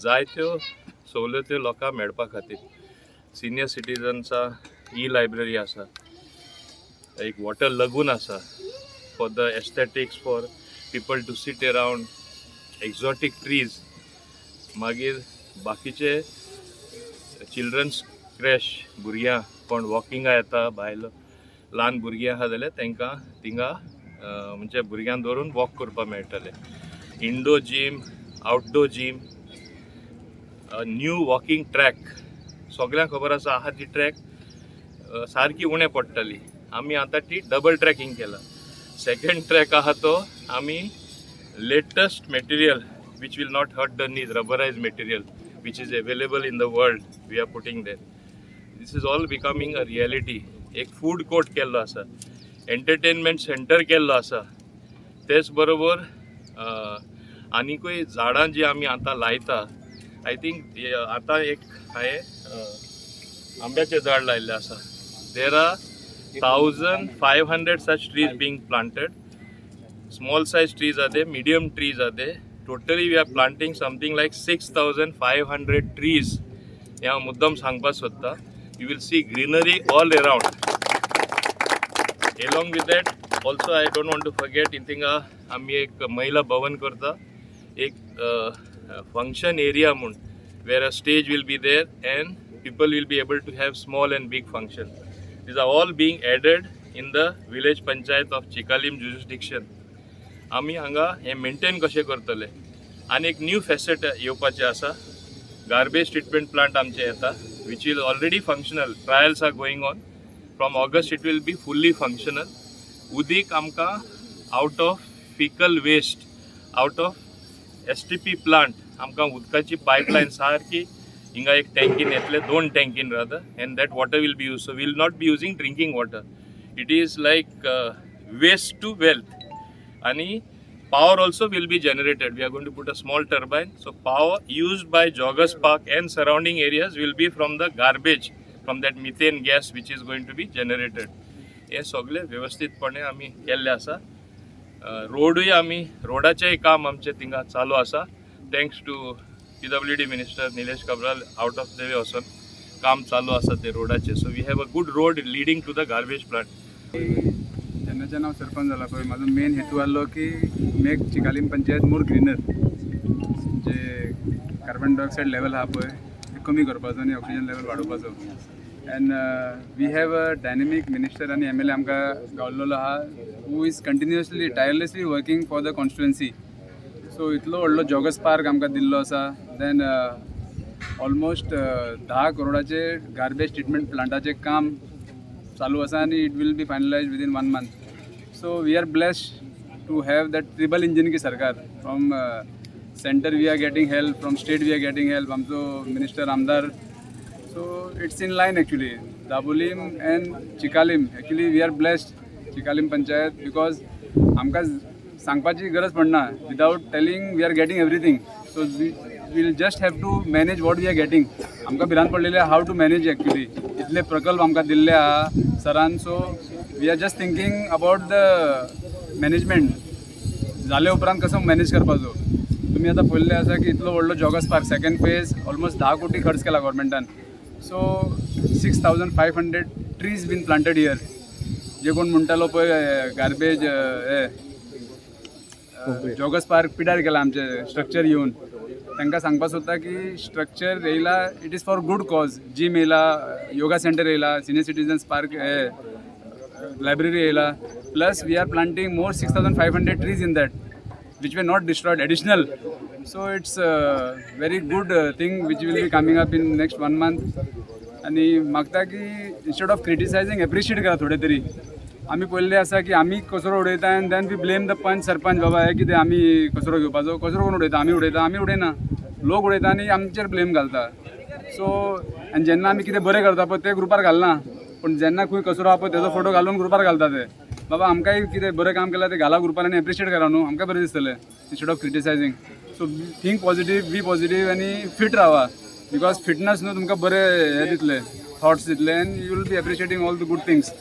जायत्यो सवलत्यो लोकांक मेळपा खातीर. सिनियर सिटीजन्सा ई लायब्ररी आसा, एक वॉटर लगून आसा for the aesthetics, for people to sit around, exotic trees. मागीर बाकीचे चिल्ड्रन्स क्रॅश, भुरग्यां कोण वॉकिंगा येता, भायलो ल्हान भुरगीं आहा जाल्यार तांकां थिंगा म्हणजे भुरग्यांक दवरून वॉक करपाक मेळटलें. Indoor gym, outdoor gym, new walking track. सगल्यांक खबर आसा आहा ती ट्रॅक सारकी उणें पडटली. आमी आतां ती डबल ट्रॅकिंग केला. सेकंड ट्रॅक आहा तो आमी latest material which will not hurt the knees, rubberized material which is available in the world, we are putting there. This is all becoming a reality. एक फूड कोर्ट केल्लो आसा, entertainment centre केल्लो आसा. तेच बरोबर आनिकूय झाडां जी आमी आतां लायता, I think आतां एक हांवें आंब्याचें झाड लायिल्लें आसा. There are 1500 such trees being planted. Small size trees are there, medium trees are there. Totally we are planting something like 6500 trees. हे हांव मुद्दम सांगपाक सोदता. You will see greenery all around. Along with that also, I don't want to forget, थिंगा आमी एक महिला भवन करता, एक फंक्शन एरिया म्हूण, where a stage will be there and people will be able to have small and big function. These are all being added in the village panchayat of Chicalim jurisdiction. आमी हांगा हें maintain कशें करतले आनी एक new facet येवपाचें आसा. Garbage treatment plant आमचें येता, which will already functional. Trials are going on. From August it will be fully functional. उदीक आमकां out of fecal waste, out of STP plant, आमकां उदकाची पायपलायन सारकी हिंगा एक टँकीन येतले, दोन टँकीन rather, and that water will be used. So will not be using drinking water. It is like waste to wealth. आणि power also will be generated. We are going to put a small turbine. So power used by Joggers Park and surrounding areas will be from the garbage, from that methane gas which is going to be generated. हे सगळे व्यवस्थितपणे आमी केल्ले आसा. रोडूय आमी, रोडाचेंय काम आमचें थिंगा चालू आसा. Thanks to PWD Minister Nilesh Cabral, out of the way वचोन काम चालू आसा ते रोडाचें. So we have a good road leading to the garbage plant. जेन्नाच्यान हांव सरपंच जाला पळय, म्हाजो मेन हेतू आहलो की make Chicalim panchayat more greener. जे कार्बन डायऑक्सायड लेवल आहा पळय, ते कमी करपाचो आनी ऑक्सिजन लेवल वाडोवपाचो. And we have a dynamic minister आनी एमएलए आमकां गावल्लो आहा, who is continuously, tirelessly working for the constituency. So इतलो व्हडलो जॉगर्स पार्क आमकां दिल्लो आसा. देन ऑलमोस्ट 10 करोडाचे गार्बेज ट्रिटमेंट प्लांटाचें काम चालू आसा आनी it will be finalize within one month. So we are blessed to have that triple engine की सरकार. From center we are getting help, from state we are getting help, आमचो minister, आमदार. So it's in line actually. Dabolim and Chicalim, actually we are blessed, Chicalim panchayat, because आमकां सांगपाची गरज पडना. Without telling, we are getting everything. So we will just have to manage what we are getting. आमकां भिरांत पडलेली how to manage actually. इतले प्रकल्प आमकां दिल्ले आहा सरान. So we are just thinking about the management. जाले उपरांत कसो मॅनेज करपाचो. तुमी आतां पळयल्लें आसा की इतलो व्हडलो joggers park, second phase, almost 10 कोटी खर्च केला गव्हर्मेंटान. So 6500 trees been planted here. जे कोण म्हणटालो पळय गार्बेज हे जॉगर्स पार्क पिड्यार केला आमचे स्ट्रक्चर येवन, तांकां सांगपा सोदता की स्ट्रक्चर येयला, it is for good cause. Gym येयला, योगा सेंटर येयला, सिनियर सिटीजन्स पार्क हे लायब्ररी येयला, plus we are planting more 6500 trees in that which were not destroyed, additional. So it's a very good thing which will be coming up in next one month. आनी मागता की instead of क्रिटिसायझींग, appreciate करा थोडे तरी. आमी पळयल्ले आसा की आमी कचरो उडयता and then we blame the panch, sarpanch. बाबा, हे कितें, आमी कचरो घेवपाचो? कचरो कोण उडयता? आमी उडयता? आमी उडयना, लोक उडयता आनी आमचेर ब्लेम घालता. सो आनी जेन्ना आमी कितें बरें करता पळय, ते ग्रुपार घालना, पूण जेन्ना खंय कचरो आहा पळय, तेजो फोटो घालून ग्रुपार घालता ते. बाबा, आमकांय कितें बरें काम केलां तें घाला ग्रुपार आनी एप्रिशिएट करा न्हू, आमकां बरें दिसतलें, instead of criticizing. So think positive, be positive आनी फिट रावा, because fitness न्हू तुमकां बरें हे दितले, थॉट्स दितले, and you will be appreciating all the good things.